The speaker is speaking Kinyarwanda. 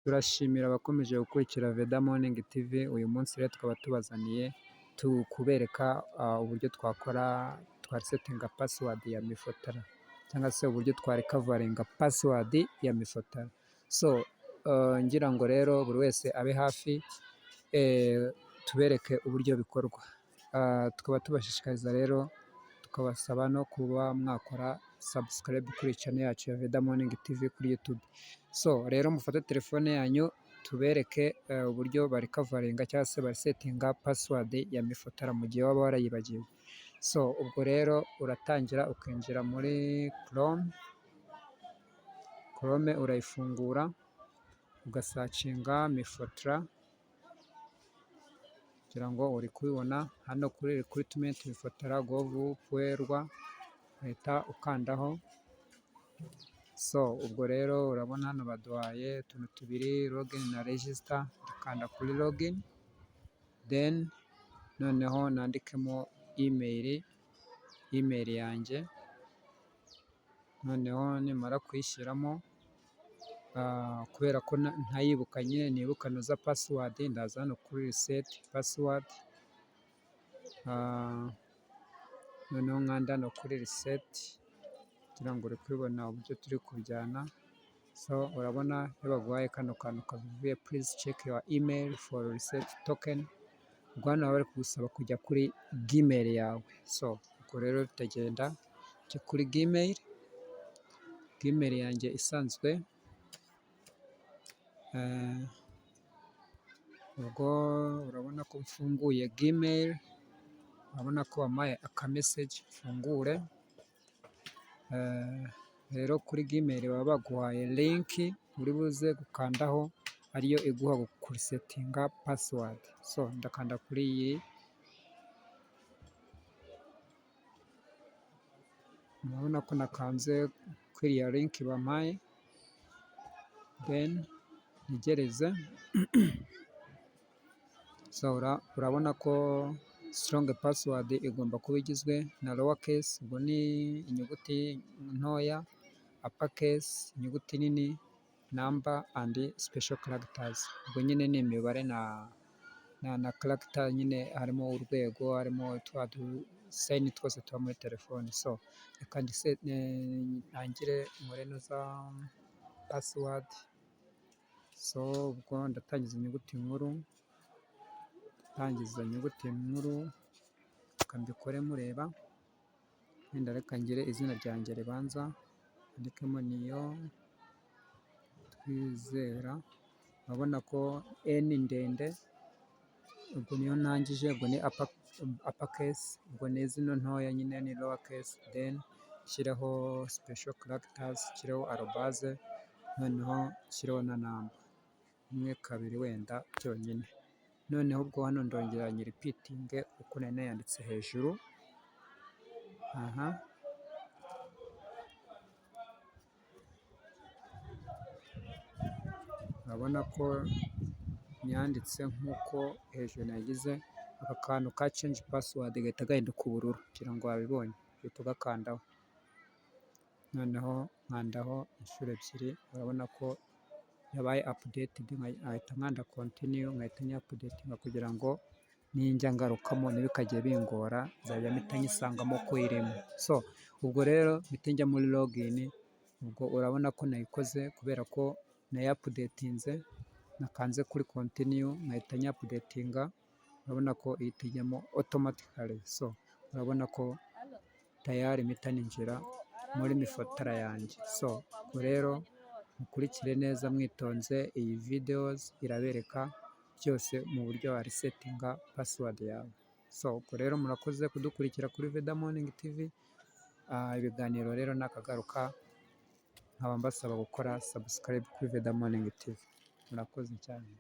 Turashimira abakomeje gukurikira Veda Morning TV. Uyu munsi rero tukaba tubazaniye kubereka uburyo twakora twaresetinga password ya MIFOTRA, cyangwa se uburyo twarecoveringa password ya MIFOTRA. So ngira ngo rero buri wese abe hafi tubereke uburyo bikorwa. Tukaba tubashishikariza rero, tukabasaba no kuba mwakora subscribe kuri channel yacu ya Veda Morning TV kuri YouTube. So rero mufate telefone yanyu tubereke uburyo barecoveringa cyangwa se baresetinga password ya MIFOTRA mu gihe waba warayibagiwe. So ubwo rero uratangira ukinjira muri Chrome, Chrome urayifungura, ugasearchinga MIFOTRA, kugira ngo uri kubibona hano kuri recruitment mifotra gov rw, uhita ukandaho. So ubwo rero urabona hano baduhaye utuntu tubiri, login na register. Ndakanda kuri login, then noneho nandikemo email yanjye. Noneho nimara kuyishyiramo, kubera ko ntayibuka nyine, nibuka noza password, ndaza hano kuri reset password, noneho nkanda hano kuri reset, kugira ngo uri kubibona uburyo turi kubijyana. So urabona iyo baguhaye kano kantu kavuye "Please check your email for reset token", ubwo hano baba bari kugusaba kujya kuri Gmail yawe. So ubwo rero tutagenda njye kuri Gmail, Gmail yanjye isanzwe. Ubwo urabona ko mfunguye Gmail, urabona ko wampaye akamessage mfungure. Rero kuri Gmail baba baguhaye link uri buze gukandaho, ariyo iguha kuresetinga password. So ndakanda kuri iyi. Murabona ko nakanze kuri iriya link bampaye, then ntegereze. So urabona ko strong password igomba kuba igizwe na lower case, ubwo ni inyuguti ntoya, upper case, inyuguti nini, number and special characters. Ubwo nyine ni imibare na character nyine, harimo urwego, harimo twa dusign twose tuba muri telefone. So reka ntangire nkore za password. So ubwo ndatangiza inyuguti nkuru, ndatangiza inyuguti nkuru, reka mbikore mureba. Wenda reka ngire izina ryanjye ribanza, nandikemo Niyo Twizera. Urabona ko N ndende, ubwo niyo ntangije, ubwo ni upper case, ubwo ni zino ntoya nyine ni lower case, then nshyireho special characters, nshyireho arobase, noneho nshyireho na number rimwe, kabiri, wenda byonyine. Noneho ubwo hano ndongera nyirepeatinge uko nari nayanditse hejuru. Aha urabona ko nyanditse nk'uko hejuru nagize. Aka kantu ka change password gahita gahinduka ubururu, ngira ngo wabibonye. Uhita ugakandaho, noneho nkandaho inshuro ebyiri, urabona ko yabaye updated, nkahita nkanda continue, nkahita nyiupdatinga kugira ngo ninjya ngarukamo ntibikajye bingora, nzajya mpita nyisangamo ko irimo. So ubwo rero mpite njya muri login. Ubwo urabona ko nayikoze kubera ko nayiupdatinze, nakanze kuri continue nkahita nyiupdatinga, urabona ko ihita ijyamo automatically. So urabona ko tayari mpita ninjira muri MIFOTRA yanjye. So ubwo rero mukurikire neza mwitonze, iyi videos irabereka byose mu buryo waresetinga password yawe. So ubwo rero murakoze kudukurikira kuri Veda Morning TV. Ibiganiro rero nakagaruka, nkaba mbasaba gukora subscribe kuri Veda Morning TV. Murakoze cyane.